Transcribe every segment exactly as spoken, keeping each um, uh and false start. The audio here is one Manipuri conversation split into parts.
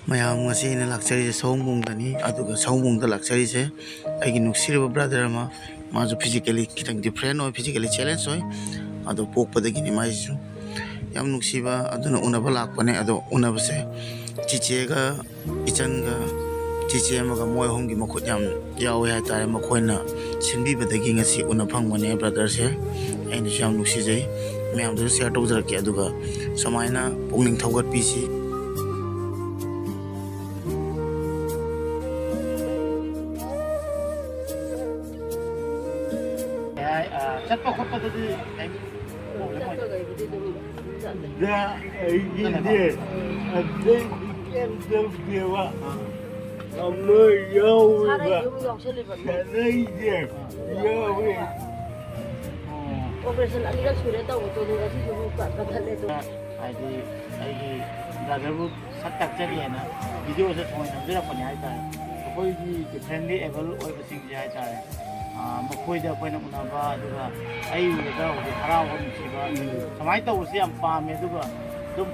ꯃꯌꯥꯝ, ꯉꯁꯤ ꯑꯩꯅ ꯂꯥꯛꯆꯔꯤꯁꯦ ꯁꯑꯣꯝꯕꯨꯡꯗꯅꯤ꯫ ꯑꯗꯨꯒ ꯁꯑꯣꯝꯕꯨꯡꯗ ꯂꯥꯛꯆꯔꯤꯁꯦ ꯑꯩꯒꯤ ꯅꯨꯡꯁꯤꯔꯕ brother ꯑꯃ, ꯃꯥꯁꯨ physically ꯈꯤꯇꯪ different ꯑꯣꯏ, physically challenge ꯑꯣꯏ꯫ ꯑꯗꯣ ꯄꯣꯛꯄꯗꯒꯤꯅꯤ ꯃꯥꯏꯁꯤꯁꯨ꯫ ꯌꯥꯝ ꯅꯨꯡꯁꯤꯕ, ꯑꯗꯨꯅ ꯎꯅꯕ ꯂꯥꯛꯄꯅꯦ꯫ ꯑꯗꯣ ꯎꯅꯕꯁꯦ ꯆꯤꯆꯦꯒ ꯏꯆꯟꯒ ꯆꯤꯆꯦ ꯑꯃꯒ, ꯃꯣꯏ ꯑꯍꯨꯝꯒꯤ ꯃꯈꯨꯠ ꯌꯥꯝ ꯌꯥꯎꯋꯦ ꯍꯥꯏꯇꯥꯔꯦ꯫ ꯃꯈꯣꯏꯅ ꯁꯤꯟꯕꯤꯕꯗꯒꯤ ꯉꯁꯤ ꯎꯅ ꯐꯪꯕꯅꯦ brotherꯁꯦ꯫ ꯑꯩꯅꯁꯨ ꯌꯥꯝ ꯅꯨꯡꯁꯤꯖꯩ꯫ ꯃꯌꯥꯝꯗꯁꯨ share ꯇꯧꯖꯔꯛꯀꯦ꯫ ꯑꯗꯨꯒ ꯁꯨꯃꯥꯏꯅ ꯄꯨꯛꯅꯤꯡ ꯊꯧꯒꯠꯄꯤꯁꯤ꯫ ꯆꯠꯄ ꯈꯣꯠꯄꯗꯗꯤ ꯀꯩꯝ problem ꯑꯣꯏꯗꯦ? ꯆꯠꯄꯒꯩꯕꯨꯗꯤ ꯑꯗꯨꯝ ꯆꯠꯂꯦ꯫ ꯗ ꯑꯩꯒꯤꯗꯤ ꯑꯇꯩꯗꯤ ꯀꯩꯝ ꯇꯧꯗꯦꯕ꯫ ꯑꯃ ꯌꯥꯎꯔꯤꯕ ꯁꯥꯟꯅꯩꯁꯦ ꯑꯃꯨꯛ ꯌꯥꯎꯁꯜꯂꯤꯕ꯫ ꯁꯥꯟꯅꯩꯁꯦ ꯌꯥꯎꯔꯤ꯫ ꯑꯣ꯫ Operation ꯑꯅꯤꯔꯛ ꯁꯨꯔꯦ ꯇꯧꯕꯗꯣ, ꯑꯗꯨ ꯉꯁꯤꯁꯨ ꯑꯃꯨꯛ ꯀ-, ꯀꯟꯈꯠꯂꯦ ꯑꯗꯣ꯫ ꯍꯥꯏꯗꯤ ꯑꯩꯒꯤ brotherꯕꯨ ꯁꯛ ꯇꯥꯛꯆꯒꯦꯅ videoꯁꯦ ꯊꯑꯣꯏꯅ ꯅꯝꯖꯔꯛꯄꯅꯦ ꯍꯥꯏꯇꯥꯔꯦ꯫ ꯑꯩꯈꯣꯏꯒꯤ differently able ꯑꯣꯏꯕꯁꯤꯡꯁꯦ ꯍꯥꯏꯇꯥꯔꯦ꯫ ꯑ, ꯃꯈꯣꯏꯗ ꯑꯩꯈꯣꯏꯅ ꯎꯅꯕ, ꯑꯗꯨꯒ ꯑꯩ ꯎꯕꯗ ꯍꯧꯖꯤꯛ ꯍꯔꯥꯎꯕ, ꯅꯨꯡꯁꯤꯕ, ꯁꯨꯃꯥꯏꯅ ꯇꯧꯕꯁꯦ ꯌꯥꯝ ꯄꯥꯝꯃꯦ꯫ ꯑꯗꯨꯒ ꯑꯗꯨꯝ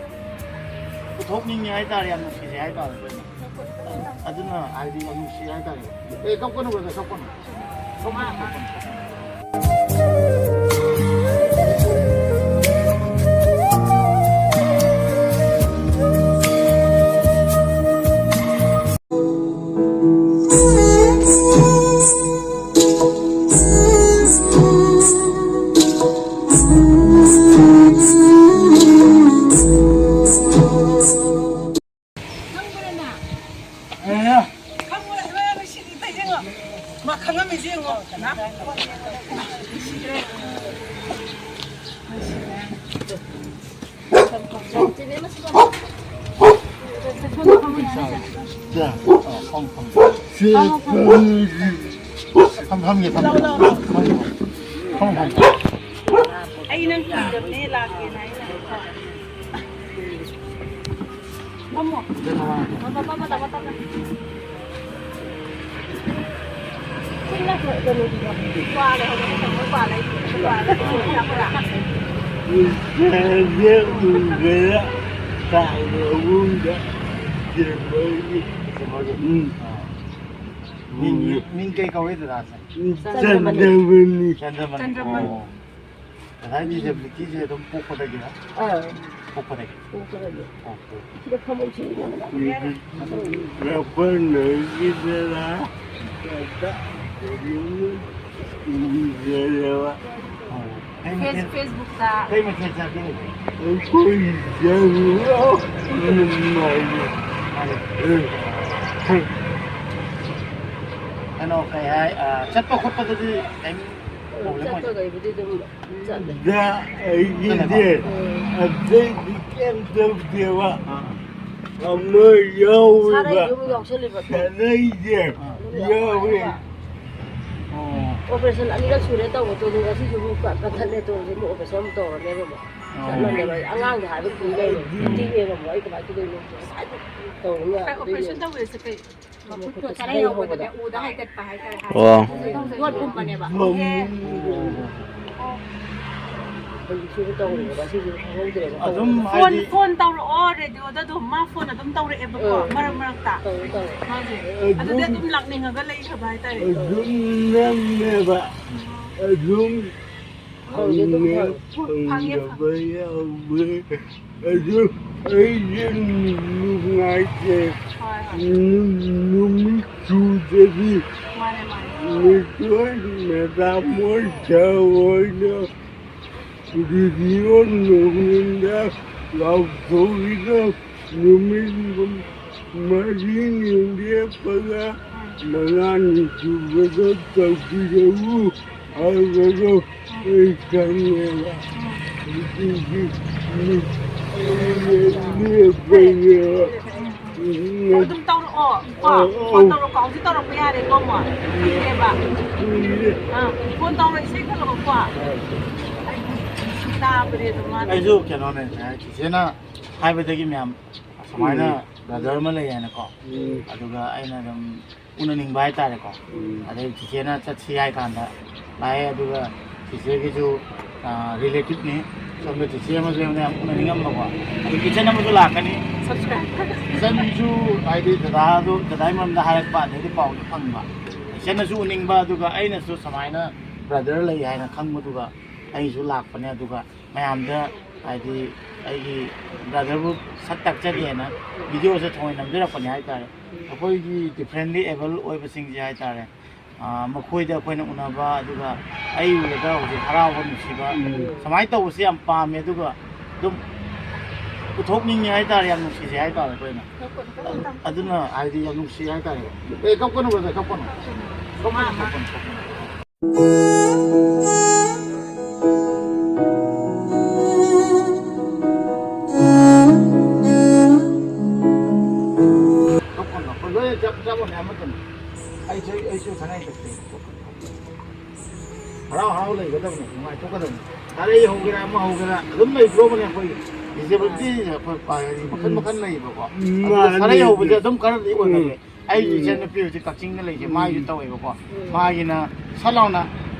ꯄꯨꯊꯣꯛꯅꯤꯡꯉꯦ ꯍꯥꯏꯇꯥꯔꯦ, ꯌꯥꯝ ꯅꯨꯡꯁꯤꯖꯩ ꯍꯥꯏꯇꯥꯔꯦ ꯑꯩꯈꯣꯏꯅ꯫ ꯑꯗꯨꯅ ꯍꯥꯏꯗꯤ ꯌꯥꯝ ꯅꯨꯡꯁꯤ ꯍꯥꯏꯇꯥꯔꯦ꯫ ꯑꯦ, ꯀꯞꯀꯅꯨ brother, ꯀꯞꯀꯅꯨ꯫ ꯀꯞꯀꯅꯨ, ꯀꯞꯀꯅꯨ, ꯀꯞꯀꯅꯨ꯫ ꯈꯪꯕ꯭ꯔꯅ? ꯑꯦ꯫ ꯈꯪꯉꯣꯏ, ꯍꯣꯏ, ꯅꯨꯡꯁꯤꯠ ꯏꯇ ꯌꯦꯡꯉꯣ꯫ ꯃꯥ ꯈꯪꯉꯝꯃꯤꯁꯦ ꯌꯦꯡꯉꯣ꯫ ꯅꯨꯡꯁꯤꯈ꯭ꯔꯦ꯫ ꯅꯨꯡꯁꯤꯈ꯭ꯔꯦ꯫ ꯁꯦ, ꯐꯝ, ꯐꯝ꯫ ꯐꯝ, ꯐꯝꯒꯦ, ꯐꯝ, ꯐꯝ꯫ ꯐꯝ, ꯐꯝ꯫ ꯑꯩ ꯅꯪ ꯀꯨꯏꯗꯕꯅꯦ ꯂꯥꯛꯀꯦꯅ ꯑꯩꯅ꯫ ꯐꯝꯃꯣ꯫ ꯐꯝꯃꯣ, ꯐꯝꯃꯣ, ꯇꯝꯃꯣ, ꯇꯝꯃꯣ꯫ ꯆꯤꯡꯅ ꯀꯩꯅꯣꯗꯨꯗ ꯀ꯭ꯋꯥ ꯂꯩꯍꯧꯕꯅꯦ, ꯇꯝꯃꯣ, ꯀ꯭ꯋꯥ ꯂꯩ-, ꯀ꯭ꯋꯥ ꯂꯩ-, ꯀ꯭ꯋꯥ ꯂꯩ-, ꯎꯒꯦꯔꯥ ꯇꯥꯏꯅ ꯎꯔꯨꯝꯗ꯫ ꯗꯤꯁꯦꯝꯕꯔꯒꯤ꯫ ꯗꯤꯁꯦꯝꯕꯔꯒꯤ? ꯎꯝ꯫ ꯑꯥ꯫ ꯃꯤꯡ, ꯎꯝ꯫ ꯃꯤꯡ ꯀꯩ ꯀꯧꯏ ꯗꯗꯥꯁꯦ? ꯆꯟꯗ꯭ꯔꯃꯅꯤ꯫ ꯆꯟꯗ꯭ꯔꯃꯅꯤ꯫ ꯆꯟꯗ꯭ꯔꯃꯅꯤ꯫ ꯆꯟꯗ꯭ꯔꯃꯅꯤ꯫ ꯑꯣ꯫ ꯉꯁꯥꯏ ꯗꯤꯁꯦꯕꯤꯂꯤꯇꯤꯁꯦ ꯑꯗꯨꯝ ꯄꯣꯛꯄꯗꯒꯤꯔ? ꯑꯥ꯫ ꯄꯣꯛꯄꯗꯒꯤ? ꯄꯣꯛꯄꯗꯒꯤ꯫ ꯑꯣꯀꯦ꯫ ꯁꯤꯗ ꯐꯝꯃ ꯁꯤꯗ ꯐꯝꯃ꯫ ꯔꯕꯔꯅꯒꯤꯗꯔ? ꯎꯖꯔꯦꯕ꯫ ꯑꯣ꯫ ꯀꯩ ꯐꯦꯁ-, ꯃꯊꯦꯜ, ꯐꯦꯁꯕꯨꯛꯇ꯫ ꯀꯩ ꯃꯊꯦꯜ ꯆꯥꯒꯦ? ꯑꯩꯈꯣꯏ ꯌꯦꯟ꯫ ꯀꯩꯅꯣ, ꯀꯩ ꯍꯥꯏ, ꯑ, ꯆꯠꯄ ꯈꯣꯠꯄꯗꯗꯤ ꯀꯩꯝ ꯄ꯭ꯔꯣꯕ꯭ꯂꯦꯝ ꯑꯣꯏꯗꯦ? ꯆꯠꯄꯈꯩꯕꯨꯗꯤ ꯑꯗꯨꯝ ꯆꯠꯂꯦ꯫ ꯗ ꯑꯩꯒꯤꯗꯤ ꯎꯝ꯫ ꯑꯇꯩꯗꯤ ꯀꯩꯝ ꯇꯧꯗꯦꯕ꯫ ꯑꯥ꯫ ꯑꯃ ꯌꯥꯎꯋꯦꯕ꯫ ꯁꯥꯔꯩꯁꯨ ꯑꯃꯨꯛ ꯌꯥꯎꯁꯜꯂꯤꯕ꯫ ꯁꯥꯔꯩꯁꯦ ꯑꯥ꯫ ꯌꯥꯎꯋꯦ꯫ ꯑꯣ꯫ ꯑꯣꯄꯔꯦꯁꯟ ꯑꯅꯤꯔꯛ ꯁꯨꯔꯦ ꯇꯧꯕꯗꯣ, ꯑꯗꯨ ꯉꯁꯤꯁꯨ ꯑꯃꯨꯛ ꯀ-, ꯀꯟꯈꯠꯂꯦ, ꯇꯧꯔꯤꯁꯦ ꯑꯃꯨꯛ ꯑꯣꯄꯔꯦꯁꯟ ꯑꯃꯨꯛ ꯇꯧꯔꯅꯦꯕ ꯑꯃꯨꯛ꯫ ꯑꯣ꯫ ꯆꯠꯂꯅꯦꯕ ꯑꯩ ꯑꯉꯥꯡꯗ ꯍꯥꯏꯕ ꯀꯨꯏ ꯂꯩꯔꯦ꯫ ꯎꯝ꯫ ꯀꯤꯔꯦꯕ ꯑꯃꯨꯛ ꯑꯩ ꯀꯃꯥꯏꯅ ꯇꯧꯗꯣꯏꯅꯣ? ꯉꯁꯥꯏꯗꯤ ꯇꯧꯔꯒ ꯀꯩ ꯑꯣꯄꯔꯦꯁꯟ ꯇꯧꯔꯤꯁꯦ ꯀꯩ? ꯃꯈꯨꯠꯇꯣ ꯆꯔꯩ ꯍꯧꯕꯗꯅꯦ, ꯎꯗ ꯍꯥꯏꯒꯠꯄ ꯍꯥꯏꯇꯥꯔꯦ, ꯍꯥꯏ꯫ ꯑꯣ꯫ ꯌꯣꯠꯀꯨꯝꯕꯅꯦꯕ꯫ ꯑꯣ꯫ ꯍꯧꯖꯤꯛꯁꯤꯁꯨ ꯇꯧꯔꯦꯕ, ꯉꯁꯤꯁꯨ ꯈꯪꯍꯧꯗ꯭ꯔꯦꯕ꯫ ꯑꯗꯨꯝ ꯐꯣꯟ, ꯍꯥꯏꯗꯤ ꯐꯣꯟ ꯇꯧꯔꯛꯑꯣ, ꯔꯦꯗꯤꯑꯣꯗ ꯑꯗꯨꯝ꯫ ꯃꯥ ꯐꯣꯟ ꯑꯗꯨꯝ ꯇꯧꯔꯛꯑꯦꯕꯀꯣ, ꯑ꯫ ꯃꯔꯛ ꯃꯔꯛꯇ꯫ ꯇꯧꯔꯦ, ꯇꯧꯔꯦ꯫ ꯃꯥꯁꯦ꯫ ꯑꯗꯨꯝ ꯑꯗꯨꯗꯤ ꯑꯗꯨꯝ ꯂꯥꯛꯅꯤꯡꯉꯒ ꯂꯩꯈ꯭ꯔꯕ ꯍꯥꯏꯇꯥꯔꯦ꯫ ꯑꯗꯨꯝ ꯅꯝꯃꯦꯕ꯫ ꯑꯗꯨꯝ ꯐꯪꯗꯦ, ꯑꯗꯨꯝ ꯐꯪꯉꯦ꯫ ꯐꯪꯉꯦ, ꯐꯪꯗꯕ ꯌꯥꯎꯋꯦ꯫ ꯑꯗꯨ ꯑꯩꯁꯦ ꯅꯨꯡꯉꯥꯏꯇꯦ꯫ ꯍꯣꯏ, ꯍꯣꯏ꯫ ꯅꯨ-, ꯅꯨꯃꯤꯠ ꯆꯨꯗꯗꯤ ꯃꯥꯅꯦ, ꯃꯥꯅꯦ꯫ ꯃꯤꯇꯣꯏ ꯃꯦꯗꯥꯝ ꯍꯣꯏ, ꯁꯥꯔ ꯍꯣꯏꯅ ꯔꯦꯗꯤꯑꯣ ꯅꯣꯡꯉꯤꯟꯗ ꯂꯥꯎꯊꯣꯛꯏꯗ ꯅꯨꯃꯤꯠ ꯃꯔꯤꯅꯤ ꯂꯦꯞꯄꯒ ꯃꯉꯥꯅꯤ ꯁꯨꯕꯗ ꯇꯧꯕꯤꯔꯛꯎ ꯍꯥꯏꯕꯗꯣ ꯑꯩ ꯈꯪꯉꯦꯕ꯫ ꯑꯗꯨꯒꯤ ꯂꯦꯞꯄꯅꯦꯕ꯫ ꯑꯣ, ꯑꯗꯨꯝ ꯇꯧꯔꯛꯑꯣ ꯀꯣ꯫ ꯑꯣ, ꯐꯣꯟ ꯑꯣ꯫ ꯇꯧꯔꯛꯑꯣ ꯀꯣ꯫ ꯍꯧꯖꯤꯛ ꯇꯧꯔꯛꯄ ꯌꯥꯔꯦꯀꯣ ꯑꯃꯨꯛ꯫ ꯀꯨꯏꯔꯦꯕ꯫ ꯀꯨꯏꯔꯦ꯫ ꯑꯥ, ꯐꯣꯟ ꯇꯧꯔꯛꯑꯣ, ꯏꯁꯩ ꯈꯜꯂꯛꯑꯣꯀꯣ꯫ ꯑꯩ ꯇꯥꯕꯅꯦ ꯑꯗꯨ ꯃꯥꯅ꯫ ꯑꯩꯁꯨ ꯀꯩꯅꯣꯅꯦ, ꯆꯤꯆꯦꯅ ꯍꯥꯏꯕꯗꯒꯤ ꯃꯌꯥꯝ ꯁꯨꯃꯥꯏꯅ ꯎꯝ꯫ ꯕ꯭ꯔꯗꯔ ꯑꯃ ꯂꯩ ꯍꯥꯏꯅꯀꯣ꯫ ꯎꯝ꯫ ꯑꯗꯨꯒ ꯑꯩꯅ ꯑꯗꯨꯝ ꯎꯅꯅꯤꯡꯕ ꯍꯥꯏꯇꯥꯔꯦꯀꯣ꯫ ꯎꯝ꯫ ꯑꯗꯩ ꯆꯤꯆꯦꯅ ꯆꯠꯁꯤ ꯍꯥꯏ ꯀꯥꯟꯗ ꯂꯥꯛꯑꯦ꯫ ꯑꯗꯨꯒ ꯆꯤꯆꯦꯒꯤꯁꯨ, ꯑ, ꯔꯤꯂꯦꯇꯤꯚꯅꯤ꯫ ꯁꯣꯝꯗ ꯆꯤꯆꯦ ꯑꯃꯁꯨ ꯌꯥꯝꯅ ꯌꯥꯝ ꯎꯅꯅꯤꯡꯉꯝꯕꯀꯣ꯫ ꯑꯗꯨ ꯏꯆꯟ ꯑꯃꯁꯨ ꯂꯥꯛꯀꯅꯤ꯫ ꯏꯆꯟꯁꯨ ꯍꯥꯏꯗꯤ ꯗꯗꯥꯗꯣ, ꯗꯗꯥꯒꯤ ꯃꯔꯝꯗ ꯍꯥꯏꯔꯛꯄ, ꯑꯗꯩꯗꯤ ꯄꯥꯎꯁꯨ ꯐꯪꯕ꯫ ꯏꯆꯟꯅꯁꯨ ꯎꯅꯤꯡꯕ, ꯑꯗꯨꯒ ꯑꯩꯅꯁꯨ ꯁꯨꯃꯥꯏꯅ ꯕ꯭ꯔꯗꯔ ꯂꯩ ꯍꯥꯏꯅ ꯈꯪꯕꯗꯨꯒ ꯑꯩꯁꯨ ꯂꯥꯛꯄꯅꯦ꯫ ꯑꯗꯨꯒ ꯃꯌꯥꯝꯗ ꯍꯥꯏꯗꯤ ꯑꯩꯒꯤ ꯕ꯭ꯔꯗꯔꯕꯨ ꯁꯛ ꯇꯥꯛꯆꯒꯦꯅ ꯚꯤꯗꯤꯑꯣꯁꯦ ꯊꯑꯣꯏꯅ ꯅꯝꯖꯔꯛꯄꯅꯦ ꯍꯥꯏꯇꯥꯔꯦ꯫ ꯑꯩꯈꯣꯏꯒꯤ differently able ꯑꯣꯏꯕꯁꯤꯡꯁꯦ ꯍꯥꯏꯇꯥꯔꯦ, ꯑꯥ, ꯃꯈꯣꯏꯗ ꯑꯩꯈꯣꯏꯅ ꯎꯅꯕ, ꯑꯗꯨꯒ ꯑꯩ ꯎꯔꯒ ꯍꯧꯖꯤꯛ ꯍꯔꯥꯎꯕ, ꯅꯨꯡꯁꯤꯕ, ꯎꯝ꯫ ꯁꯨꯃꯥꯏꯅ ꯇꯧꯕꯁꯦ ꯌꯥꯝ ꯄꯥꯝꯃꯦ꯫ ꯑꯗꯨꯒ ꯑꯗꯨꯝ ꯄꯨꯊꯣꯛꯅꯤꯡꯉꯦ ꯍꯥꯏꯇꯥꯔꯦ, ꯌꯥꯝ ꯅꯨꯡꯁꯤꯖꯩ ꯍꯥꯏꯇꯥꯔꯦ ꯑꯩꯈꯣꯏꯅ꯫ ꯑꯗꯨꯅ ꯍꯥꯏꯗꯤ ꯌꯥꯝ ꯅꯨꯡꯁꯤ ꯍꯥꯏꯇꯥꯔꯦ꯫ ꯑꯦ, ꯀꯞꯀꯅꯨ brother, ꯀꯞꯀꯅꯨ꯫ ꯀꯞꯀꯅꯨ, ꯀꯞꯀꯅꯨ, ꯀꯞꯀꯅꯨ꯫ ꯀꯞꯀꯅꯨ, ꯑꯩꯈꯣꯏ ꯂꯣꯏꯅ ꯆꯞ, ꯆꯞ ꯃꯥꯟꯅꯩ ꯑꯃꯠꯇꯅꯤ꯫ ꯑꯩꯁꯨ, ꯑꯩꯁꯨ ꯊꯥꯡꯉꯩ ꯁꯦꯡꯅ ꯍꯔꯥꯎ ꯍꯔꯥꯎ ꯂꯩꯒꯗꯕꯅꯤ, ꯅꯨꯡꯉꯥꯏꯊꯣꯛꯀꯗꯕꯅꯤ꯫ ꯁꯥꯔꯩ ꯍꯧꯒꯦꯔꯥ, ꯑꯃ ꯍꯧꯒꯦꯔꯥ, ꯑꯗꯨꯝ ꯂꯩꯕ꯭ꯔꯣꯕꯅꯦ ꯑꯩꯈꯣꯏꯒꯤ꯫ Disability ꯑꯩꯈꯣꯏ ꯄꯥ-, ꯍꯥꯏꯗꯤ ꯃꯈꯜ ꯃꯈꯜ ꯂꯩꯌꯦꯕꯀꯣ꯫ ꯎꯝ, ꯑꯗꯨꯒ ꯃꯥꯅꯦ, ꯁꯥꯔꯩ ꯍꯧꯕꯁꯦ ꯃꯥꯅꯦ꯫ ꯑꯗꯨꯝ ꯈꯔꯗꯤ ꯑꯣꯏꯒꯜꯂꯦ꯫ ꯎꯝ꯫ ꯑꯩꯒꯤ ꯎꯝ꯫ ꯏꯆꯟꯅꯨꯄꯤ ꯍꯧꯖꯤꯛ ꯀꯛꯆꯤꯡꯗ ꯂꯩꯁꯦ, ꯃꯥꯒꯤꯁꯨ ꯎꯝ꯫ ꯇꯧꯋꯦꯕꯀꯣ꯫ ꯎꯝ꯫ ꯃꯥꯒꯤꯅ ꯁꯠ ꯂꯥꯎꯅ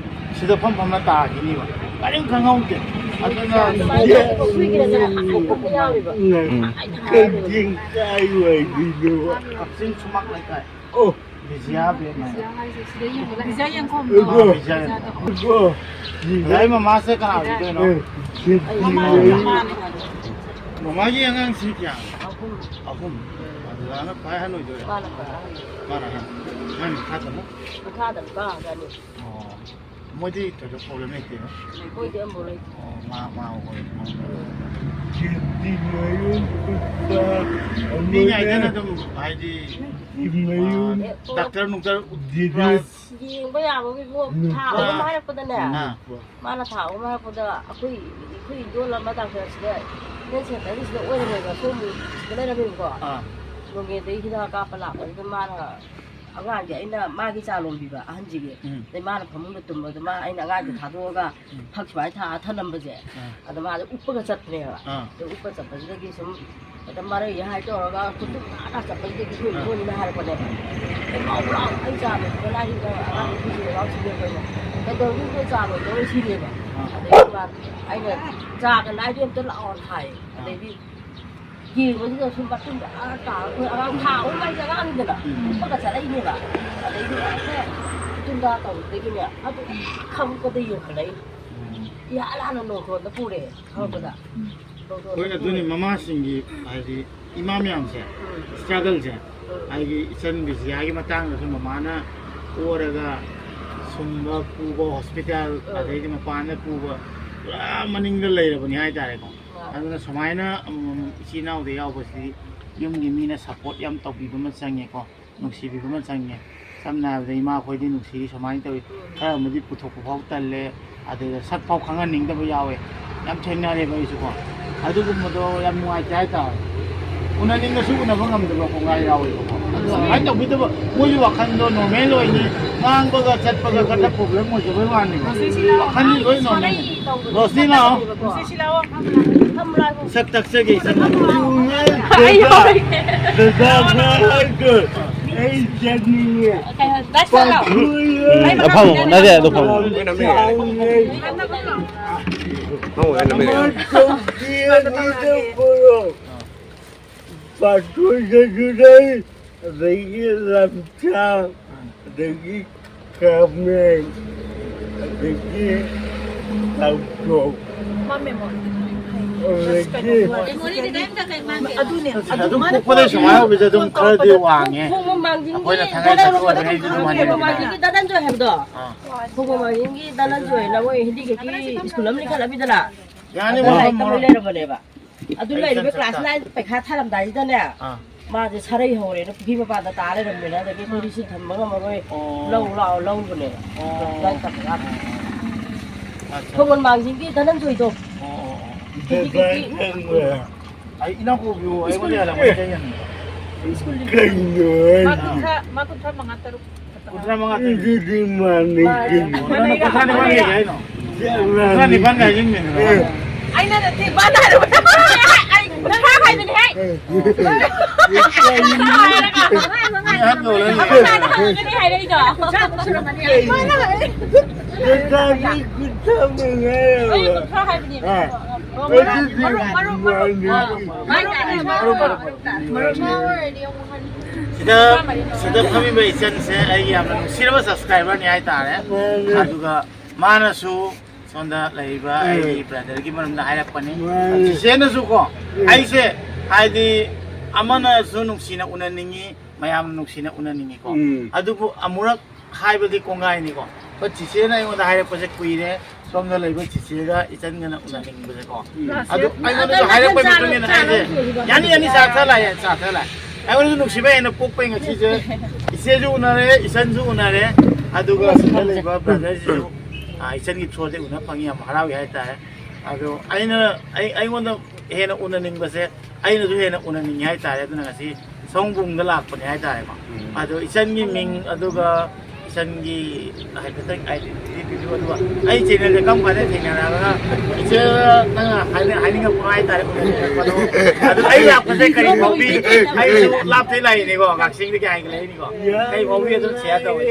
ꯁꯤꯗ ꯐꯝ ꯐꯝꯅ ꯇꯥꯈꯤꯅꯤꯕ꯫ ꯀꯔꯤꯝ ꯈꯪꯍꯧꯗꯦ꯫ ꯑꯗꯨꯅ ꯑꯗꯨꯃꯥꯏꯅ ꯇꯧꯕ ꯀꯨꯏꯈ꯭ꯔꯦꯗꯅ, ꯍꯥꯟꯅ ꯇꯧꯕ ꯌꯥꯎꯔꯤꯕ꯫ ꯎꯝ꯫ ꯍꯥꯏꯅ ꯍꯥꯏꯔꯤꯕ꯫ ꯀꯛꯆꯤꯡ ꯀꯥꯏ ꯋꯥꯏꯗꯩꯅꯣꯕ? ꯀꯛꯆꯤꯡ ꯁꯨꯃꯥꯛ ꯂꯩꯀꯥꯏ꯫ ꯑꯣ꯫ ꯕꯤꯖꯤꯌꯥ ꯕꯦꯛ ꯍꯥꯏꯅ꯫ ꯕꯤꯖꯤꯌꯥ ꯌꯦꯡꯈꯣꯝꯗꯣ꯫ ꯑꯥ, ꯕꯤꯖꯤꯌꯥ ꯌꯦꯡꯈꯣꯝ꯫ ꯑꯗꯩ ꯃꯃꯥꯁꯦ ꯀꯅꯥ ꯑꯣꯏꯗꯣꯏꯅꯣ? ꯑꯦ, ꯁꯤ ꯃꯃꯥ-, ꯃꯃꯥꯅꯦ ꯍꯥꯏꯕ꯫ ꯃꯃꯥꯒꯤ ꯑꯉꯥꯡꯁꯤ ꯀꯌꯥ? ꯑꯍꯨꯝ꯫ ꯑꯍꯨꯝ꯫ ꯑꯗꯨꯗꯅ ꯈ꯭ꯋꯥꯏ ꯑꯍꯟ ꯑꯣꯏꯗꯣꯏꯔꯥ? ꯃꯥꯅ ꯈ꯭ꯋꯥꯏ ꯑꯍꯟ꯫ ꯃꯥꯅ ꯑꯍꯟ꯫ ꯃꯥꯏ ꯃꯈꯥꯗꯅ? ꯃꯈꯥꯗ ꯅꯨꯄꯥ ꯉꯥꯛꯇꯅꯤ꯫ ꯑꯣ꯫ ꯃꯣꯏꯗꯤ ꯊꯣꯏꯗꯣꯛ problem ꯂꯩꯇꯦꯕ? ꯃꯣꯏꯗꯤ ꯑꯝꯐꯥꯎ ꯂꯩꯇꯦ꯫ ꯑꯣ, ꯃꯥ, ꯃꯥ ꯍꯣꯏ꯫ ꯁꯤꯗꯤ ꯂꯣꯏꯔꯦ꯫ ꯃꯤ ꯉꯥꯏꯗꯅ ꯑꯗꯨꯝ, ꯍꯥꯏꯗꯤ, ꯁꯤꯗꯤ ꯂꯣꯏꯔꯦ꯫ ꯑꯥ, doctor ꯅꯨꯡꯇꯔ ꯗꯤꯗꯤ꯫ ꯌꯦꯡꯕ ꯌꯥꯕꯒꯤꯕꯨ ꯊꯥ ꯑꯍꯨꯝ ꯍꯥꯏꯔꯛꯄꯗꯅꯦ꯫ ꯑꯥ꯫ ꯃꯥꯅ ꯊꯥ ꯑꯍꯨꯝ ꯍꯥꯏꯔꯛꯄꯗ ꯑꯩꯈꯣꯏ, ꯑꯩꯈꯣꯏ ꯏꯟꯗꯣꯜ ꯑꯃ doctor ꯁꯤꯗ health centre ꯒꯤꯁꯤꯗ ꯑꯣꯏꯔꯝꯃꯦꯕ, ꯁꯣꯝꯒꯤ ꯁꯤꯗ ꯂꯩꯔꯝꯃꯦꯕꯀꯣ꯫ ꯑꯥ꯫ ꯅꯣꯡꯉꯦꯗꯒꯤ ꯍꯤꯗꯥꯛ ꯀꯥꯞꯄ ꯂꯥꯛꯄꯁꯤꯗ ꯃꯥꯅ ꯑꯉꯥꯡꯁꯦ ꯑꯩꯅ ꯃꯥꯒꯤ ꯆꯥ ꯂꯣꯟꯕꯤꯕ ꯑꯍꯟꯁꯤꯒꯤ꯫ ꯎꯝ꯫ ꯑꯗꯩ ꯃꯥꯅ ꯐꯃꯨꯡꯗ ꯇꯨꯝꯕꯗ ꯃꯥ ꯑꯩꯅ ꯑꯉꯥꯡꯁꯦ ꯊꯥꯗꯣꯛꯑꯒ ꯎꯝ꯫ ꯐꯛ ꯁꯨꯃꯥꯏꯅ ꯊꯥꯔ ꯊꯅꯝꯕꯁꯦ꯫ ꯑꯥ꯫ ꯑꯗ ꯃꯥꯁꯦ ꯎꯞꯄꯒ ꯆꯠꯄꯅꯦꯕ꯫ ꯑꯥ꯫ ꯑꯗ ꯎꯞꯄ ꯆꯠꯄꯁꯤꯗꯒꯤ ꯁꯨꯝ ꯍꯦꯛꯇ ꯃꯔꯩ ꯍꯥꯏ ꯇꯧꯔꯒ ꯈꯨꯠꯇꯨ ꯅꯥꯟꯅ ꯆꯠꯄꯁꯤꯗꯒꯤ ꯑꯩꯈꯣꯏ ꯑꯥ꯫ ꯏꯃꯨꯡꯅꯤꯅ ꯍꯥꯏꯔꯛꯄꯅꯦꯕ꯫ "ꯑꯦ, ꯂꯥꯎ, ꯂꯥꯎ, ꯑꯩ ꯆꯥ ꯂꯣꯟꯕꯗ ꯂꯥꯏꯔꯤꯗ ꯑꯉꯥꯡ ꯑꯥ꯫ ꯅꯨꯄꯤꯁꯤꯡꯗꯣ ꯂꯥꯎ ꯁꯤꯗꯦ ꯑꯩꯈꯣꯏꯅ꯫ ꯀꯩꯗꯧꯔꯒꯦ ꯑꯩꯈꯣꯏ ꯆꯥ ꯂꯣꯟꯕꯗ ꯁꯤꯔꯦꯕ?" ꯑꯗꯩꯗꯤ ꯃꯥ, ꯑꯩꯅ ꯆꯥꯒ ꯂꯥꯏꯗꯤ ꯑꯝꯇ ꯂꯥꯛꯑꯣꯅ ꯍꯥꯏ꯫ ꯑꯗꯩꯗꯤ ꯌꯦꯡꯕꯁꯤꯗ ꯁꯨꯝ ꯃꯇꯨꯡꯗ ꯑꯥ ꯇꯥꯔꯒ ꯑꯩꯈꯣꯏ ꯑꯉꯥꯡ ꯊꯥ ꯑꯍꯨꯝ ꯍꯥꯏꯁꯦ ꯑꯉꯥꯡꯅꯤꯗꯅ, ꯎꯝ꯫ ꯀꯨꯝꯕꯒ ꯆꯠꯂꯛꯏꯅꯦꯕ꯫ ꯑꯗꯩꯗꯤ ꯑꯩꯁꯦ ꯏꯇꯨꯝꯗ ꯇꯧꯕꯗꯒꯤꯅꯦ ꯑꯗꯨꯝ ꯈꯪꯉꯛꯄꯗ ꯌꯦꯡꯈꯠꯂꯛꯏ꯫ ꯎꯝ꯫ ꯏꯍꯥꯟ ꯍꯥꯟꯅ ꯅꯣꯡꯊꯣꯟꯗ ꯄꯨꯔꯦ ꯈꯪꯉꯛꯄꯗ꯫ ꯎꯝ꯫ ꯅꯣꯡꯊꯣꯟꯗ ꯍꯣꯏ, ꯑꯗꯨꯅꯤ ꯄꯨꯔꯦ꯫ ꯃꯃꯥꯁꯤꯡꯒꯤ ꯍꯥꯏꯗꯤ ꯏꯃꯥ ꯃꯌꯥꯝꯁꯦ, ꯎꯝ꯫ Struggle ꯁꯦ, ꯎꯝ꯫ ꯑꯩꯒꯤ ꯏꯆꯟ ꯕꯤꯖꯤꯌꯥꯒꯤ ꯃꯇꯥꯡꯗꯁꯨ ꯃꯃꯥꯅ ꯄꯣꯔꯒ ꯁꯨꯝꯕ ꯄꯨꯕ ꯍꯣꯁꯄꯤꯇꯥꯜ, ꯎꯝ꯫ ꯑꯗꯩꯗꯤ ꯃꯄꯥꯟꯗ ꯄꯨꯕ, ꯄꯨꯔꯥ ꯃꯅꯤꯡꯗ ꯂꯩꯔꯕꯅꯤ ꯍꯥꯏꯇꯥꯔꯦꯀꯣ꯫ ꯎꯝ꯫ ꯑꯗꯨꯅ ꯁꯨꯃꯥꯏꯅ ꯑꯃꯃꯝ ꯏꯆꯤꯜ ꯏꯅꯥꯎꯗ ꯌꯥꯎꯕꯁꯤꯗꯤ ꯌꯨꯝꯒꯤ ꯃꯤꯅ support ꯌꯥꯝ ꯇꯧꯕꯤꯕ ꯑꯃ ꯆꯪꯉꯦꯀꯣ, ꯅꯨꯡꯁꯤꯕꯤꯕ ꯑꯃ ꯆꯪꯉꯦ꯫ ꯁꯝꯅ ꯍꯥꯏꯔꯕꯗ ꯏꯃꯥꯈꯣꯏꯗꯤ ꯅꯨꯡꯁꯤꯔꯤ ꯁꯨꯃꯥꯏꯅ ꯇꯧꯋꯤ, ꯎꯝ꯫ ꯈꯔ ꯑꯃꯗꯤ ꯄꯨꯊꯣꯛꯄ ꯐꯥꯎ ꯇꯜꯂꯦ, ꯑꯗꯨꯗ ꯁꯛ ꯐꯥꯎ ꯈꯪꯍꯟꯅꯤꯡꯗꯕ ꯌꯥꯎꯋꯦ꯫ ꯌꯥꯝ ꯊꯦꯡꯅꯔꯦꯕ ꯑꯩꯁꯨꯀꯣ꯫ ꯑꯗꯨꯒꯨꯝꯕꯗꯣ ꯌꯥꯝ ꯅꯨꯡꯉꯥꯏꯇꯦ ꯍꯥꯏꯇꯥꯔꯦ꯫ ꯎꯅꯅꯤꯡꯉꯁꯨ ꯎꯅꯕ ꯉꯝꯗꯕ ꯀꯣꯡꯒꯥꯏ ꯌꯥꯎꯋꯦꯕꯀꯣ꯫ ꯑꯗꯣ ꯑꯗꯨꯃꯥꯏꯅ ꯇꯧꯕꯤꯗꯕ, ꯃꯣꯏꯁꯨ ꯋꯥꯈꯜꯗꯣ normal ꯑꯣꯏꯅꯤ, ꯉꯥꯡꯕꯒ ꯆꯠꯄꯒ ꯈꯔ problem ꯑꯣꯏꯖꯕꯩ ꯋꯥꯅꯦꯕ꯫ ꯋꯥꯈꯜꯗꯤ ꯂꯣꯏ normal ꯅꯤ꯫ ꯔꯣꯁꯅꯤ ꯂꯥꯛꯑꯣ꯫ ꯁꯛ ꯇꯥꯛꯆꯒꯦ, ꯏꯆꯟ꯫ ꯑꯩ ꯌꯥꯎꯔꯒꯦ꯫ ꯗꯗꯥ, ꯗꯗꯥ, ꯑꯩ ꯆꯠꯅꯤꯡꯉꯦ꯫ ꯀꯩꯅꯣ, ꯂꯥꯏ ꯁꯥꯠꯂꯣ꯫ ꯑꯩ ꯃꯈꯥ ꯐꯝꯃꯣ, ꯅꯠꯇꯦ, ꯑꯗꯨ ꯐꯝꯃꯣ꯫ ꯆꯥꯎꯅ ꯐꯝꯃꯣ, ꯍꯦꯟꯅ ꯃꯤꯅ꯫ ꯇꯧꯕꯤꯔꯤꯕ ꯄꯥꯇꯣꯟꯗꯁꯨ ꯂꯩ, ꯑꯗꯒꯤ ꯂꯝꯆꯥ, ꯑꯗꯒꯤ ꯀꯥꯃꯦꯟ, ꯑꯗꯒꯤ ꯇꯥꯎꯊꯣꯛ, ꯑꯗꯒꯤ ꯑꯗꯨꯅꯦ, ꯑꯗꯨ ꯑꯗꯨꯝ ꯃꯥꯅ ꯄꯣꯛꯄꯗꯩ ꯁꯨꯃꯥꯏꯅ ꯑꯣꯏꯕꯁꯦ ꯑꯗꯨꯝ ꯈꯔꯗꯤ ꯋꯥꯡꯉꯦ꯫ ꯈꯣꯡ ꯃꯃꯥꯡꯁꯤꯡꯒꯤ ꯑꯩꯈꯣꯏꯅ ꯊꯥꯡꯒꯩ ꯆꯠꯄ ꯑꯣꯏꯕꯅꯤꯅ ꯑꯗꯨꯝ ꯍꯥꯏꯅꯤꯡꯉꯦ꯫ ꯈꯣꯡ ꯃꯃꯥꯡꯁꯤꯡꯒꯤ ꯗꯅꯟꯖꯣꯏ ꯍꯥꯏꯕꯗꯣ꯫ ꯑꯥ꯫ ꯈꯣꯡ ꯃꯃꯥꯡꯁꯤꯡꯒꯤ ꯗꯅꯟꯖꯣꯏꯅ ꯃꯣꯏ ꯍꯤꯟꯗꯤꯒꯤ ꯁ꯭ꯀꯨꯜ ꯑꯃ ꯂꯤꯡꯈꯠꯂꯝꯃꯤꯗꯅ꯫ ꯌꯥꯅꯤ, ꯑꯗ ꯃꯣꯏ ꯂꯥꯏꯔꯤꯛ ꯇꯝꯕ ꯃꯣꯏ ꯂꯩꯔꯕꯅꯦꯕ꯫ ꯑꯗꯨ ꯑꯩ ꯂꯩꯔꯤꯕ ꯆꯠ class ꯆꯠ nine ꯄꯩꯈꯥ ꯊꯥꯔꯝꯗꯥꯏꯁꯤꯗꯅꯦ, ꯑꯥ꯫ ꯃꯥꯁꯦ ꯁꯔꯩ ꯍꯧꯔꯦꯅ ꯄꯨꯈ꯭ꯔꯤ ꯃꯄꯥꯟꯗ ꯇꯥ ꯂꯩꯔꯝꯃꯦꯅ, ꯑꯗꯒꯤ ꯑꯩꯈꯣꯏꯗꯤ ꯁꯤ ꯊꯝꯕ ꯉꯝꯃꯔꯣꯏ, ꯑꯣ꯫ ꯂꯧ ꯂꯥꯛꯑꯣ ꯂꯧꯔꯨꯕꯅꯦꯕ꯫ ꯑꯣ꯫ ꯑꯗꯨꯃꯥꯏꯅ ꯇꯧꯔꯒ ꯑꯠꯆꯥ꯫ ꯈꯣꯡꯃꯟ ꯃꯥꯡꯖꯤꯡꯒꯤ ꯙꯅꯟꯖꯣꯏꯗꯣ꯫ ꯑꯣ, ꯑꯣ, ꯑꯣ꯫ ꯍꯤꯟꯗꯤꯒꯤ ꯑꯩ ꯏꯅꯥꯎ ꯀꯧꯕꯤꯌꯨ, ꯑꯩꯉꯣꯟꯗ ꯌꯥꯔꯝꯒꯅꯤ, ꯀꯩ ꯌꯥꯅꯤ? ꯀꯩꯅꯣ ꯍꯥꯏꯁꯦ? ꯃꯥ ꯀꯨꯟꯊ꯭ꯔꯥ, ꯃꯥ ꯀꯨꯟꯊ꯭ꯔꯥ ꯃꯉꯥ ꯇꯔꯨꯛ꯫ ꯀꯨꯟꯊ꯭ꯔꯥ ꯃꯉꯥ ꯇꯔꯨꯛ꯫ ꯑꯗꯨꯗꯤ ꯃꯥꯟꯅꯩ ꯀꯩꯅꯣ꯫ ꯅꯪꯅ ꯀꯨꯟꯊ꯭ꯔꯥ ꯅꯤꯄꯥꯟ ꯀꯩ ꯍꯥꯏꯅꯣ? ꯆꯞ ꯃꯥꯟꯅꯩ꯫ ꯀꯨꯟꯊ꯭ꯔꯥ ꯅꯤꯄꯥꯟ ꯀꯩ ꯍꯥꯏꯖꯤꯟꯕꯅꯣ? ꯑꯦ꯫ ꯑꯩꯅ ꯅꯠꯇꯦ, ꯃꯥꯅ ꯍꯥꯏꯔꯕ꯫ ꯑꯩ ꯀꯨꯟꯊ꯭ꯔꯥ ꯍꯥꯏꯕꯅꯦꯍꯦ꯫ ꯑꯦ꯫ ꯑꯍꯟ ꯑꯣꯏꯔꯅꯤ꯫ ꯑꯍꯟ ꯑꯣꯏꯔꯅꯤ ꯍꯥꯏꯔꯛꯏꯗꯣ꯫ ꯃꯥꯅ ꯍꯥꯏ꯫ ꯂꯩꯁꯥꯕꯤ ꯀꯨꯟꯊ꯭ꯔꯥ ꯃꯉꯥ ꯑꯩ ꯍꯥꯏꯕ꯫ ꯀꯨꯟꯊ꯭ꯔꯥ ꯍꯥꯏꯕꯅꯦ꯫ ꯑꯥ꯫ ꯑꯗꯨꯗꯤ ꯃꯔꯨꯞ, ꯃꯔꯨꯞ, ꯃꯔꯨꯞ, ꯃꯥꯅꯦ꯫ ꯃꯔꯨꯞ, ꯃꯔꯨꯞ, ꯃꯔꯨꯞ꯫ ꯃꯔꯨꯞ꯫ ꯃꯥ ꯑꯣꯏꯔꯗꯤ ꯑꯃꯨꯛ ꯍꯟ-, ꯁꯤꯗ, ꯁꯤꯗ ꯐꯝꯃꯤꯕ ꯏꯆꯟꯁꯦ ꯑꯩꯒꯤ ꯌꯥꯝꯅ ꯅꯨꯡꯁꯤꯔꯕ subscriberꯅꯤ ꯍꯥꯏꯇꯥꯔꯦ꯫ ꯃꯥꯅꯦ꯫ ꯑꯗꯨꯒ ꯃꯥꯅꯁꯨ ꯁꯣꯝꯗ ꯂꯩꯔꯤꯕ ꯎꯝ꯫ ꯑꯩꯒꯤ brotherꯒꯤ ꯃꯔꯝꯗ ꯍꯥꯏꯔꯛꯄꯅꯤ꯫ ꯃꯥꯅꯤ꯫ ꯆꯤꯆꯦꯅꯁꯨ ꯀꯣ, ꯎꯝ꯫ ꯑꯩꯁꯦ ꯍꯥꯏꯗꯤ ꯑꯃꯅꯁꯨ ꯅꯨꯡꯁꯤꯅ ꯎꯅꯅꯤꯡꯉꯤ, ꯃꯌꯥꯝꯅ ꯅꯨꯡꯁꯤꯅ ꯎꯅꯅꯤꯡꯉꯤꯀꯣ꯫ ꯎꯝ꯫ ꯑꯗꯨꯕꯨ ꯑꯃꯨꯔꯛ ꯍꯥꯏꯕꯗꯤ ꯀꯣꯡꯒꯥꯏꯅꯤꯀꯣ꯫ ꯑꯩꯈꯣꯏ ꯆꯤꯆꯦꯅ ꯑꯩꯉꯣꯟꯗ ꯍꯥꯏꯔꯛꯄꯁꯦꯀꯣ, ꯁꯣꯝꯗ ꯂꯩꯕ ꯆꯤꯆꯦꯒ ꯏꯆꯟꯒꯅ ꯎꯅꯅꯤꯡꯕꯁꯦꯀꯣ꯫ ꯎꯝ꯫ ꯑꯗꯨ ꯑꯩꯉꯣꯟꯗꯁꯨ ꯍꯥꯏꯔꯛꯄꯒꯤ ꯃꯇꯨꯡ ꯏꯟꯅ ꯑꯩꯁꯦ, ꯌꯥꯅꯤ, ꯌꯥꯅꯤ, ꯆꯥ ꯊꯛꯑ ꯂꯥꯛꯑꯦ, ꯆꯥ ꯊꯛꯑ ꯂꯥꯛꯑꯦ꯫ ꯑꯩꯉꯣꯟꯗꯁꯨ ꯅꯨꯡꯁꯤꯕ ꯍꯦꯟꯅ ꯄꯣꯛꯄꯩ ꯉꯁꯤꯁꯦ ꯏꯆꯦꯁꯨ ꯎꯅꯔꯦ, ꯏꯆꯟꯁꯨ ꯎꯅꯔꯦ, ꯑꯗꯨꯒ ꯁꯤꯗ ꯂꯩꯕ brotherꯁꯤꯁꯨ, ꯑ, ꯏꯆꯟꯒꯤ throughꯗꯩ ꯎꯅ ꯐꯪꯉꯤ, ꯌꯥꯝ ꯍꯔꯥꯎꯏ ꯍꯥꯏꯇꯥꯔꯦ꯫ ꯑꯗꯣ ꯑꯩꯅ, ꯑꯩ, ꯑꯩꯉꯣꯟꯗ ꯍꯦꯟꯅ ꯎꯅꯅꯤꯡꯕꯁꯦ, ꯑꯩꯅꯁꯨ ꯍꯦꯟꯅ ꯎꯅꯅꯤꯡꯉꯤ ꯍꯥꯏꯇꯥꯔꯦ꯫ ꯑꯗꯨꯅ ꯉꯁꯤ ꯁꯣꯝꯕꯨꯡꯗ ꯂꯥꯛꯄꯅꯦ ꯍꯥꯏꯇꯥꯔꯦꯀꯣ꯫ ꯎꯝ꯫ ꯑꯗꯣ ꯏꯆꯟꯒꯤ ꯃꯤꯡ, ꯑꯗꯨꯒ ꯏꯆꯟꯒꯤ ꯍꯥꯏꯐꯦꯠꯇꯪ identity ꯄꯤꯕꯤꯌꯨ, ꯑꯗꯨꯒ ꯑꯩ channelꯁꯦ ꯀꯔꯝ ꯀꯥꯟꯗ ꯊꯦꯡꯅꯔꯒ ꯏꯆꯦ ꯅꯪꯅ ꯍꯥꯏꯅ-, ꯍꯥꯏꯅꯤꯡꯉꯛꯄ ꯍꯥꯏꯇꯥꯔꯦ, ꯎꯅꯅꯤꯡꯉꯛꯄꯗꯣ꯫ ꯑꯗꯨ ꯑꯩ ꯂꯥꯛꯄꯁꯦ ꯀꯔꯤ ꯐꯥꯎꯕꯤ? ꯑꯩꯁꯨ ꯂꯥꯞꯇꯩ ꯂꯥꯛꯏꯅꯤꯀꯣ, ꯀꯛꯆꯤꯡꯗꯒꯤ ꯍꯥꯏꯒꯠꯂꯛꯏꯅꯤꯀꯣ꯫ ꯀꯔꯤ ꯐꯥꯎꯕꯤ ꯑꯗꯨꯝ share ꯇꯧꯋꯦ꯫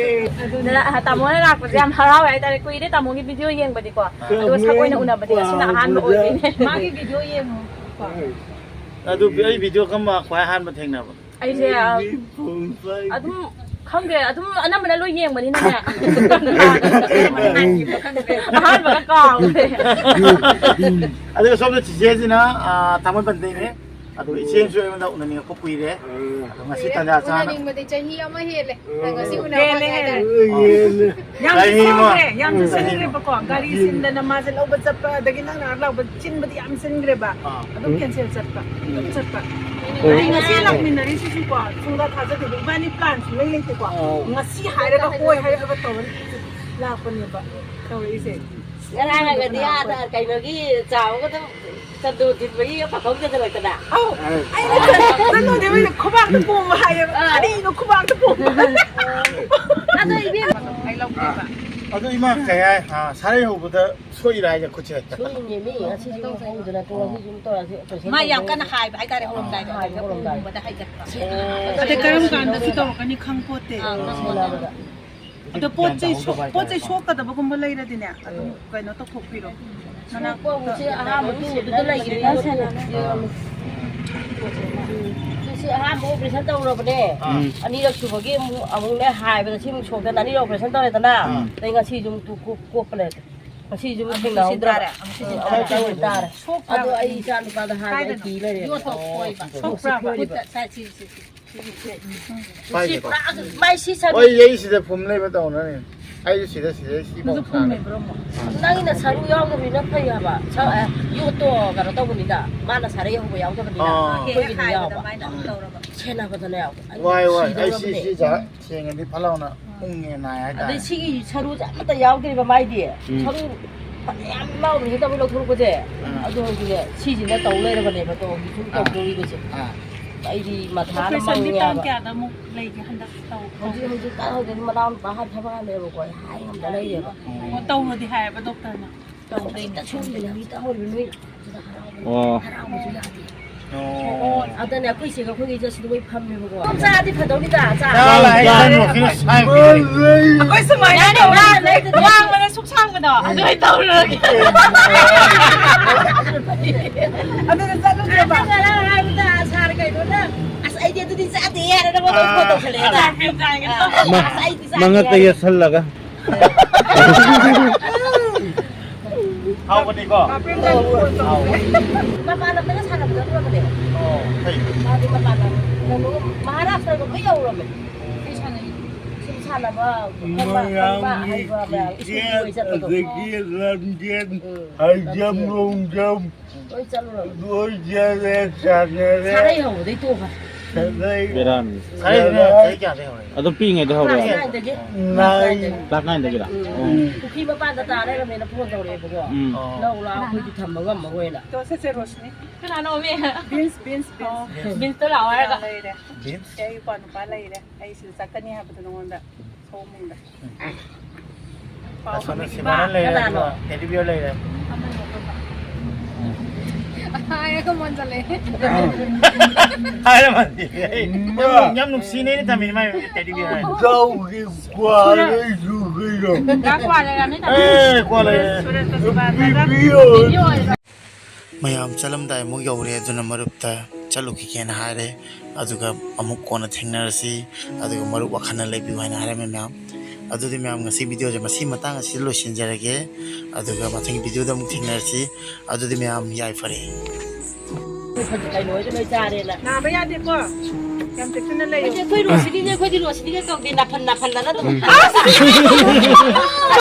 ꯑꯗꯨꯅ ꯇꯥꯃꯣꯅ ꯂꯥꯛꯄꯁꯦ ꯌꯥꯝ ꯍꯔꯥꯎꯋꯦ ꯍꯥꯏꯇꯥꯔꯦ, ꯀꯨꯏꯔꯦ ꯇꯥꯃꯣꯒꯤ video ꯌꯦꯡꯕꯗꯤꯀꯣ, ꯑꯗꯨꯒ ꯁꯛ ꯑꯣꯏꯅ ꯎꯅꯕꯗꯤ ꯉꯁꯤꯅ ꯑꯍꯥꯟꯕ ꯑꯣꯏꯗꯣꯏꯅꯦ꯫ ꯃꯥꯒꯤ video ꯌꯦꯡꯉꯨ꯫ ꯑꯗꯨ ꯑꯩ video ꯀꯔꯝꯕ ꯈ꯭ꯋꯥꯏ ꯑꯍꯥꯟꯕ ꯊꯦꯡꯅꯕ? ꯑꯩꯁꯦ, ꯑ, ꯑꯗꯨꯝ ꯈꯪꯗꯦ, ꯑꯗꯨꯝ ꯑꯅꯝꯕꯅ ꯂꯣꯏ ꯌꯦꯡꯕꯅꯤꯅꯅꯦ꯫ ꯑꯍꯥꯟꯕꯒ ꯀꯥꯎꯈ꯭ꯔꯦ꯫ ꯑꯗꯨꯒ ꯁꯣꯝꯗ ꯆꯤꯆꯦꯁꯤꯅ, ꯑ, ꯊꯥꯡꯃꯩꯕꯟꯗꯩꯅꯦ꯫ ꯑꯗꯨꯒ ꯏꯆꯦꯁꯨ ꯑꯩꯉꯣꯟꯗ ꯎꯅꯅꯤꯡꯉꯛꯄ ꯀꯨꯏꯔꯦ꯫ ꯑꯗꯣ ꯉꯁꯤ ꯇꯥꯟꯖꯥ ꯆꯥꯅ ꯎꯅꯅꯤꯡꯕꯗꯤ ꯆꯍꯤ ꯑꯃ ꯍꯦꯜꯂꯦ꯫ ꯉꯁꯤ ꯎꯅꯕ ꯍꯦꯜꯂꯦ, ꯐꯪꯉꯦ ꯍꯥꯏꯇꯥꯔꯦ꯫ ꯍꯦꯜꯂꯦ꯫ ꯌꯥꯝ ꯆꯍꯤ ꯑꯃ꯫ ꯆꯤꯟꯈ꯭ꯔꯦ, ꯌꯥꯝ ꯎꯝ꯫ ꯆꯤꯟꯈ꯭ꯔꯦꯕꯀꯣ꯫ ꯒꯥꯔꯤ ꯁꯤꯟꯗꯅ ꯃꯥꯁꯦ ꯂꯧꯕ ꯆꯠꯄ, ꯑꯗꯒꯤ ꯅꯪ ꯅꯍꯥꯟ ꯂꯥꯛꯄ ꯆꯤꯟꯕꯗꯤ ꯌꯥꯝ ꯆꯤꯟꯈ꯭ꯔꯦꯕ꯫ ꯑꯥ꯫ ꯑꯗꯨꯝ ꯎꯝ꯫ Cancel ꯆꯠꯄ, ꯑꯗꯨꯝ ꯆꯠꯄ꯫ ꯎꯝ꯫ ꯑꯩ ꯉꯁꯤ ꯂꯥꯛꯃꯤꯟꯅꯔꯤꯁꯤꯁꯨꯀꯣ, ꯁꯨꯡꯊꯥ ꯊꯥꯖꯗꯦꯕ꯫ ꯏꯕꯥꯅꯤ plan ꯁꯨꯡꯂꯩ ꯂꯩꯇꯦꯀꯣ꯫ ꯑꯥ꯫ ꯉꯁꯤ ꯍꯥꯏꯔꯒ ꯍꯣꯏ ꯍꯥꯏꯔꯒ ꯇꯧꯔ ꯂꯥꯛꯄꯅꯦꯕ ꯇꯧꯔꯛꯏꯁꯦ꯫ ꯉꯔꯥꯡꯒꯗꯤ ꯑꯥꯗ ꯀꯩꯅꯣꯒꯤ ꯆꯥꯎꯒꯗꯣ ꯆꯟꯗꯣꯟ ꯊꯤꯟꯕꯒꯤ ꯄꯥꯐꯝ ꯆꯟꯁꯤꯜꯂꯛꯇꯅ꯫ ꯑꯧ, ꯑꯩꯅ ꯆꯟꯗꯣꯟ ꯊꯤꯟꯕꯒꯤ ꯈꯨꯕꯥꯛꯇ ꯄꯣꯝꯕ ꯍꯥꯏꯌꯦꯕ꯫ ꯑꯥ꯫ ꯀꯔꯤꯅꯣ ꯈꯨꯕꯥꯛꯇ ꯄꯣꯝꯕ? ꯑꯗꯣ ꯏꯕꯦꯝꯃ, ꯑꯩ ꯂꯧꯒꯦꯕ꯫ ꯑꯗꯨ ꯏꯃꯥ ꯀꯩ ꯍꯥꯏ? ꯑꯥ, ꯁꯥꯔꯩ ꯍꯧꯕꯗ ꯁꯣꯛꯏꯔꯥ ꯍꯥꯏꯁꯦ ꯈꯨꯠꯁꯦ ꯍꯦꯛꯇ? ꯁꯣꯛꯏꯅꯦ ꯃꯤ, ꯉꯁꯤꯁꯨ ꯍꯧꯗꯅ ꯇꯣ, ꯉꯁꯤꯁꯨ ꯑꯃꯨꯛ ꯇꯧꯔꯁꯤ, operation ꯃꯥ ꯌꯥꯝ ꯇꯧꯗꯅ꯫ ꯀꯟꯅ ꯍꯥꯏꯕ ꯍꯥꯏꯇꯥꯔꯦ, ꯍꯧꯔꯝꯗꯥꯏꯗ꯫ ꯍꯥꯏꯕ ꯍꯧꯔꯝꯗꯥꯏ꯫ ꯍꯧꯕꯗ ꯍꯥꯏꯒꯠꯄ꯫ ꯑꯗꯩ ꯀꯔꯝ ꯀꯥꯟꯗꯁꯨ ꯇꯧꯔꯛꯀꯅꯤ ꯈꯪꯄꯣꯠꯇꯦ꯫ ꯑꯥ, ꯈꯪꯄꯣꯠꯇꯦ꯫ ꯑꯗꯣ ꯄꯣꯠ ꯆꯩ ꯁꯣꯛ-, ꯄꯣꯠ ꯆꯩ ꯁꯣꯛꯀꯗꯕꯒꯨꯝꯕ ꯂꯩꯔꯗꯤꯅꯦ, ꯑꯗꯨꯝ ꯀꯩꯅꯣ ꯇꯧꯊꯣꯛꯄꯤꯔꯣ꯫ ꯃꯅꯥꯛꯇ ꯁꯣꯛꯄꯁꯦ ꯑꯍꯥꯟꯕ ꯇꯨꯕꯗꯨꯗ ꯂꯩꯈꯤꯕꯅꯦ꯫ ꯁꯤꯁꯦ ꯑꯍꯥꯟꯕ operation ꯇꯧꯔꯕꯅꯦ꯫ ꯎꯝ꯫ ꯑꯅꯤꯔꯛ ꯁꯨꯕꯒꯤ ꯑꯃꯨꯛ, ꯑꯃꯨꯛꯅꯦ ꯍꯥꯏꯕꯗ ꯁꯤ ꯑꯃꯨꯛ ꯁꯣꯛꯇꯅ ꯑꯅꯤꯔꯛ operation ꯇꯧꯔꯦꯗꯅ꯫ ꯎꯝ꯫ ꯑꯗꯩ ꯉꯁꯤꯁꯨ ꯑꯃꯨꯛ ꯇꯨ ꯀꯣꯞ-, ꯀꯣꯞꯄ ꯂꯩꯔꯦ꯫ ꯉꯁꯤꯁꯨ ꯑꯃꯨꯛ ꯑꯃꯨꯛ ꯊꯦꯡꯅꯍꯧꯗ꯭ꯔꯕ꯫ ꯁꯤꯟꯗꯥꯔꯦ, ꯑꯃꯨꯛ ꯁꯤꯟꯗꯥꯔꯦ꯫ ꯑꯃꯨꯛ ꯁꯤꯟꯗꯥꯔꯦ꯫ ꯁꯣꯛꯄ꯭ꯔꯥ? ꯑꯗꯣ ꯑꯩ ꯏꯆꯥ ꯅꯨꯄꯥꯗ ꯍꯥꯏꯕ ꯑꯩ ꯀꯥꯏꯗꯅꯣ? ꯀꯤ ꯂꯩꯔꯦ꯫ ꯌꯣꯠꯇꯣ ꯑꯣ, ꯀꯣꯏꯕ꯫ ꯁꯣꯛꯄ꯭ꯔꯥꯕ? ꯈꯨꯠꯇ ꯁꯥꯏ-, ꯁꯤ, ꯁꯤ, ꯁꯤ꯫ ꯁꯤ ꯄꯥꯏꯒꯦꯀꯣ꯫ ꯄꯨꯔꯥ ꯃꯥꯏ ꯁꯤ ꯁꯔꯨ꯫ ꯍꯣꯏ, ꯑꯩ ꯁꯤꯗ ꯐꯨꯝ ꯂꯩꯕ ꯇꯧꯅꯅꯤ꯫ ꯑꯩꯁꯨ ꯁꯤꯗ, ꯁꯤꯗ, ꯁꯤ ꯅꯪꯁꯨ ꯐꯨꯝ ꯂꯩꯕ꯭ꯔꯣ ꯑꯃꯨꯛ? ꯅꯪꯒꯤꯅ ꯁꯔꯨ ꯌꯥꯎꯗꯕꯅꯤꯅ ꯐꯩ ꯍꯥꯏꯕ꯫ ꯁ-, ꯑꯦ, ꯌꯣꯠꯇꯣ ꯀꯩꯅꯣ ꯇꯧꯕꯅꯤꯅ, ꯃꯥꯅ ꯁꯥꯔꯩ ꯍꯧꯕ ꯌꯥꯎꯗꯕꯅꯤꯅ, ꯑꯥ꯫ ꯑꯩꯈꯣꯏꯒꯤꯗꯤ ꯍꯥꯏꯕꯗ ꯌꯥꯎꯕ꯫ ꯑꯗꯨꯃꯥꯏꯅ ꯑꯗꯨꯝ ꯇꯧꯔꯕ꯫ ꯁꯦꯟꯅꯕꯗꯅꯦ ꯌꯥꯎꯕ꯫ ꯑꯩ ꯋꯥꯏ, ꯋꯥꯏ꯫ ꯑꯩ ꯁꯤ, ꯁꯤꯗꯧꯔꯕꯅꯦ꯫ ꯁꯤ ꯁꯦꯡꯉꯗꯤ ꯐꯠ ꯂꯥꯎꯅ ꯎꯪꯉꯦ ꯅꯥꯏ ꯍꯥꯏꯇꯥꯔꯦ꯫ ꯑꯗꯩ ꯁꯤꯒꯤ ꯁꯔꯨꯁꯦ ꯑꯃꯠꯇ ꯌꯥꯎꯗ꯭ꯔꯤꯕ ꯃꯥꯏꯗꯤ꯫ ꯎꯝ꯫ ꯁꯔꯨ ꯐꯅꯌꯥꯝ ꯌꯥꯎꯔꯤꯉꯩ ꯇꯧꯕ ꯂꯧꯊꯣꯔꯛꯄꯁꯦ꯫ ꯎꯝ꯫ ꯑꯗꯨ ꯍꯧꯖꯤꯛꯅꯦ, ꯁꯤꯁꯤꯅ ꯇꯧ ꯂꯩꯔꯕꯅꯦꯕ, ꯇꯧ ꯍꯧꯖꯤꯛ ꯁꯨꯝ ꯑꯥ꯫ ꯇꯧꯗꯧꯔꯤꯕꯁꯦ꯫ ꯑꯥ꯫ ꯑꯩꯗꯤ ꯃꯊꯥꯅ operation ꯗꯤ ꯇꯥꯡ ꯃꯪꯉꯦꯕ꯫ ꯀꯌꯥꯗ ꯑꯃꯨꯛ ꯂꯩꯒꯦ ꯍꯟꯗꯛ ꯇꯧ-, ꯍꯧꯖꯤꯛ, ꯇꯧ-, ꯍꯧꯖꯤꯛ ꯀꯥꯟ ꯍꯧꯖꯤꯛ ꯃꯅꯥꯎ ꯅꯨꯄꯥ ꯍꯥꯟ ꯊꯕꯛ ꯍꯥꯟ ꯂꯩꯌꯦꯕꯀꯣ, ꯑꯩ ꯍꯥꯏ ꯉꯝꯗ ꯂꯩꯔꯦꯕ꯫ ꯑꯣ, ꯇꯧꯔꯨꯔꯗꯤ ꯍꯥꯏꯌꯦꯕ ꯗꯣꯛꯇꯔꯅ꯫ ꯇꯧꯔꯨꯔꯗꯤ ꯍꯦꯛꯇ ꯁꯣꯏꯗꯅ ꯃꯤ ꯇꯧꯔꯤꯕ ꯅꯣꯏ ꯑꯣ꯫ ꯍꯔꯥꯎꯕꯁꯨ ꯌꯥꯗꯦ꯫ ꯑꯣ꯫ ꯑꯗꯅꯦ ꯑꯩꯈꯣꯏ ꯆꯦꯒ ꯑꯩꯈꯣꯏꯒꯤ ꯏꯆꯥꯁꯤꯗ ꯃꯣꯏ ꯐꯝꯃꯦꯕꯀꯣ꯫ ꯁꯨꯝ ꯆꯥꯔꯗꯤ ꯐꯗꯧꯅꯤꯗ, ꯆꯥ꯫ ꯆꯥ ꯂꯥꯛꯑꯦ, ꯆꯥ ꯂꯥꯛꯑꯦ꯫ ꯑꯩꯈꯣꯏ ꯁꯨꯃꯥꯏꯅ ꯌꯥꯅꯤ, ꯇꯧꯔ ꯌꯥꯅꯤ꯫ ꯂꯩꯗꯅ꯫ ꯋꯥꯡꯕꯅ ꯁꯨꯛ ꯁꯥꯡꯕꯗꯣ, ꯑꯗꯨ ꯑꯣꯏ ꯇꯧꯔꯨꯔꯒꯦ꯫ ꯑꯗꯨꯅ ꯆꯠꯂꯨꯗ꯭ꯔꯕ? ꯉꯔꯥꯡ ꯍꯥꯏꯕꯗ ꯁꯥꯔ ꯀꯩꯅꯣꯅ, "ꯑꯁ, ꯑꯩꯗꯤ ꯑꯗꯨꯗꯤ ꯆꯥꯗꯦ" ꯍꯥꯏꯔꯒ ꯃꯉꯣꯟꯗ phone ꯇꯧꯁꯜꯂꯛꯑꯦ꯫ ꯆꯥ, ꯆꯥ, ꯆꯥ꯫ ꯑꯁ, ꯑꯩꯗꯤ ꯆꯥꯗꯦ ꯃꯉꯛꯇ ꯍꯥꯏꯔꯒ꯫ ꯌꯦꯠꯁꯜꯂꯒ꯫ ꯍꯥꯎꯕꯅꯤꯀꯣ? ꯃꯄꯥꯟ ꯂꯝꯗꯒ ꯁꯥꯟꯅꯕ ꯆꯠꯂꯨꯔꯕꯅꯦ꯫ ꯑꯣ, ꯐꯩ꯫ ꯃꯥꯗꯤ ꯃꯄꯥꯟ ꯂꯝ, ꯀꯩꯅꯣ, ꯃꯍꯥꯔꯥꯁꯇ꯭ꯔꯒ ꯂꯣꯏ ꯌꯧꯔꯕꯅꯦ꯫ ꯀꯩ ꯁꯥꯟꯅꯩ? ꯁꯨꯝ ꯁꯥꯟꯅꯕ, ꯈꯪꯕ, ꯈꯪꯕ, ꯃꯌꯥꯝ, ꯁ꯭ꯀꯨꯜꯒꯤ ꯑꯣꯏ ꯆꯠꯄꯗꯣ꯫ ꯑꯗꯒꯤ ꯂꯝꯖꯦꯟ, ꯎꯝ, ꯍꯥꯏ ꯖꯝ, ꯂꯝꯖꯦꯟ꯫ ꯂꯣꯡ ꯖꯝ꯫ ꯂꯣꯏ ꯆꯠꯂꯨꯔꯕꯅꯦ꯫ ꯂꯣꯏ ꯆꯠꯂꯦ, ꯁꯥꯟꯅꯔꯦ꯫ ꯁꯥꯟꯅꯩ ꯍꯧꯕꯗꯩ ꯇꯣꯛꯈ꯭ꯔꯦ꯫ ꯁꯥꯟꯅꯩ꯫ ꯕꯦꯔꯥꯅꯤ꯫ ꯁꯥꯟꯅꯩ꯫ ꯆꯍꯤ ꯀꯌꯥꯗꯩ ꯍꯧꯔꯛꯏꯅꯣ? ꯑꯗꯨꯝ ꯄꯤꯛꯏꯉꯩꯗꯩ ꯍꯧꯔꯛꯑꯦ꯫ Class nine ꯗꯒꯤ꯫ Nine꯫ Class nine ꯗꯒꯤꯔꯥ? ꯎꯝ꯫ ꯑꯣ꯫ ꯄꯨꯈ꯭ꯔꯤ ꯃꯄꯥꯟꯗ ꯇꯥ ꯂꯩꯔꯝꯃꯦꯅ phone ꯇꯧꯔꯛꯑꯦꯕꯀꯣ꯫ ꯎꯝ꯫ ꯑꯣ꯫ ꯂꯧ ꯂꯥꯎ, ꯑꯩꯈꯣꯏꯗꯤ ꯊꯝꯕ ꯉꯝꯃꯔꯣꯏꯅ꯫ ꯇꯣ, ꯁꯦ, ꯁꯦ, ꯔꯣꯁꯅꯤ꯫ ꯀꯅꯥꯅꯣ, ꯃꯤ? Beans, beans, beans. ꯑꯣ, ꯕꯤꯟꯁꯇꯣ ꯂꯥꯛꯑꯣ ꯍꯥꯏꯔꯒ꯫ ꯂꯩꯔꯦ꯫ ꯕꯤꯟꯁ? ꯑꯩ ꯏꯄ꯭ꯋꯥ ꯅꯨꯄꯥ ꯂꯩꯔꯦ꯫ ꯑꯩ ꯁꯤꯗ ꯆꯠꯀꯅꯤ ꯍꯥꯏꯕꯗꯣ ꯅꯉꯣꯟꯗ ꯁꯣꯝꯗ꯫ ꯑꯁꯣꯝꯗ ꯁꯤꯃꯥꯅ ꯂꯩꯔꯦ, ꯀꯅꯥꯅꯣ? ꯑꯗꯨꯒ ꯇꯦꯗꯤ ꯕꯤꯌꯔ ꯂꯩꯔꯦ꯫ ꯍꯥꯏꯔꯒ ꯃꯣꯟꯖꯜꯂꯛꯑꯦ꯫ ꯍꯥꯏꯔꯝꯃꯗꯤ꯫ ꯑꯩ ꯌꯥꯝ, ꯌꯥꯝ ꯅꯨꯡꯁꯤꯅꯦꯅ ꯊꯝꯃꯤꯅꯦ ꯃꯥꯏ ꯇꯦꯗꯤ ꯕꯤꯌꯔ ꯍꯥꯏꯅ꯫ ꯒꯥꯎꯒꯤ ꯀ꯭ꯋꯥ ꯂꯩꯁꯨ ꯀꯩꯅꯣ꯫ ꯀ꯭ꯋꯥ ꯂꯩꯔꯝꯃꯤ ꯊꯝꯃꯤ꯫ ꯑꯦ, ꯀ꯭ꯋꯥ ꯂꯩꯔꯦ꯫ ꯁꯨꯔꯦꯁ ꯁꯨꯕꯥꯁꯇꯒ ꯕꯤꯗꯤꯑꯣ꯫ ꯕꯤꯗꯤꯑꯣ ꯑꯣꯏꯅ꯫ ꯃꯌꯥꯝ ꯆꯠꯂꯝꯗꯥꯏ ꯑꯃꯨꯛ ꯌꯧꯔꯦ, ꯑꯗꯨꯅ ꯃꯔꯨꯞꯇ ꯆꯠꯂꯨꯈꯤꯒꯦꯅ ꯍꯥꯏꯔꯦ꯫ ꯑꯗꯨꯒ ꯑꯃꯨꯛ ꯀꯣꯟꯅ ꯊꯦꯡꯅꯔꯁꯤ, ꯑꯗꯨꯒ ꯃꯔꯨꯞ ꯋꯥꯈꯜꯅ ꯂꯩꯕꯤꯌꯨ ꯍꯥꯏꯅ ꯍꯥꯏꯔꯝꯃꯦ ꯃꯌꯥꯝ꯫ ꯑꯗꯨꯗꯤ ꯃꯌꯥꯝ ꯉꯁꯤ ꯚꯤꯗꯤꯑꯣꯁꯦ ꯃꯁꯤ ꯃꯇꯥꯡ ꯑꯁꯤꯗ ꯂꯣꯏꯁꯤꯟꯖꯔꯒꯦ, ꯑꯗꯨꯒ ꯃꯊꯪꯒꯤ ꯚꯤꯗꯤꯑꯣꯗ ꯑꯃꯨꯛ ꯊꯦꯡꯅꯔꯁꯤ꯫ ꯑꯗꯨꯗꯤ ꯃꯌꯥꯝ ꯌꯥꯏꯐꯔꯦ꯫ ꯀꯩꯅꯣ ꯍꯣꯏꯗ ꯂꯣꯏ ꯆꯥꯔꯦꯅ꯫ ꯅꯥꯕ ꯌꯥꯗꯦꯀꯣ꯫ ꯌꯥꯝ ꯆꯦꯛꯁꯤꯟꯅ ꯂꯩꯌꯨ꯫ ꯑꯩꯈꯣꯏ ꯔꯣꯁꯤꯅꯤꯅꯦ, ꯑꯩꯈꯣꯏꯗꯤ ꯔꯣꯁꯤꯅꯤꯒ ꯀꯧꯗꯦ, ꯅꯥꯐꯟ ꯅꯥꯐꯟꯗꯅ ꯑꯗꯨꯝ꯫